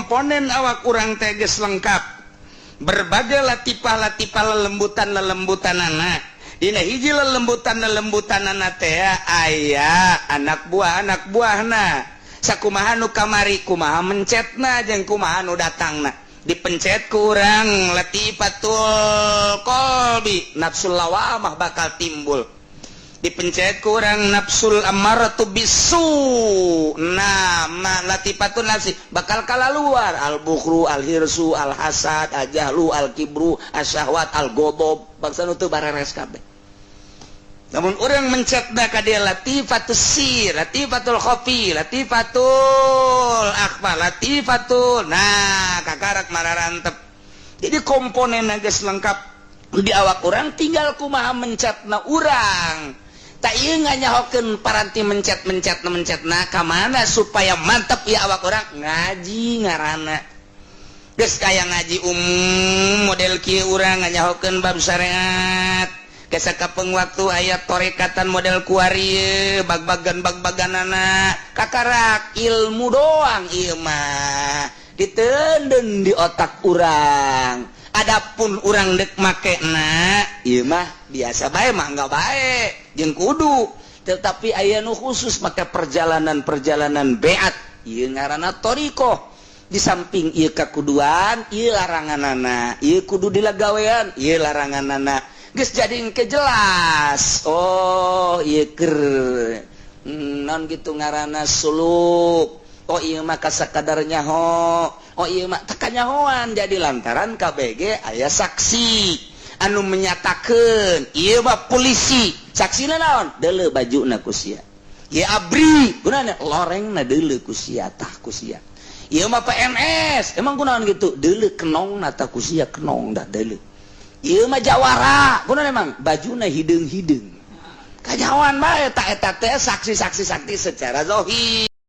Komponen awak urang teh geus lengkap, berbagai latipah-latipah, lelembutan lelembutan anak. Dina hiji lelembutan lelembutan anak teh aya anak buah, anak buahna sakumaha nu kamari, kumaha mencetna jeung kumaha nu datangna. Dipencet ku urang latifatul qalbi, nafsul lawamah bakal timbul. Dipencet ku urang nafsul ammaratu bisu, nah, latifatun nafsi bakal kalaluar al bukhlu, al hirsu, al hasad, al jahlu, al kibru, asyahwat, al godob, bangsa nu teu bareres kabeh. Namun orang mencet ka dia latifatus sir, latifatul khofi, latifatul akhfa, latifatul, nah, kakarak mararantep. Jadi komponen geus lengkap di awak urang, tinggal kumaha mencetna urang. Tak ieu nganyahokeun paranti mencet mencet mencet. Nah, ka mana supaya mantep ya awak urang? Ngaji ngaranna. Geus kaya ngaji umum model kieu, urang nganyahokeun bab syariat. Kapeng waktu aya torekatan model kuari, bag-bagan bag-baganana, kakarak ilmu doang ieu mah ditenden di otak urang. Adapun urang dek make na ieu mah biasa bae mah, enggak bae jeung kudu, tetapi aya nu khusus make perjalanan-perjalanan beat ieu ngaranna thoriqoh. Di samping ieu kakuduan, ieu laranganana, ieu kudu dilagawean, ieu laranganana geus jadi ke jelas. Oh, ieu keur non gitu ngaranna suluk. Oh, ieu mah kasakadar nyaho. Oh, ieu mah teu kanyahoan. Jadi lantaran KBG aya saksi anu menyatakan ieu mah polisi, saksina naon? Deuleu bajuna ku sia. Ieu ABRI gunana lorengna, deuleu ku sia, tah ku sia. Ieu mah PNS, emang kunaon gitu? Deuleu kenongna, tah ku sia, kenong dah deuleu. Ieu mah jawara, kunaon emang? Bajuna hideung-hideung, kanyahoan bae. Tak eta teh saksi-saksi, saksi secara zahir.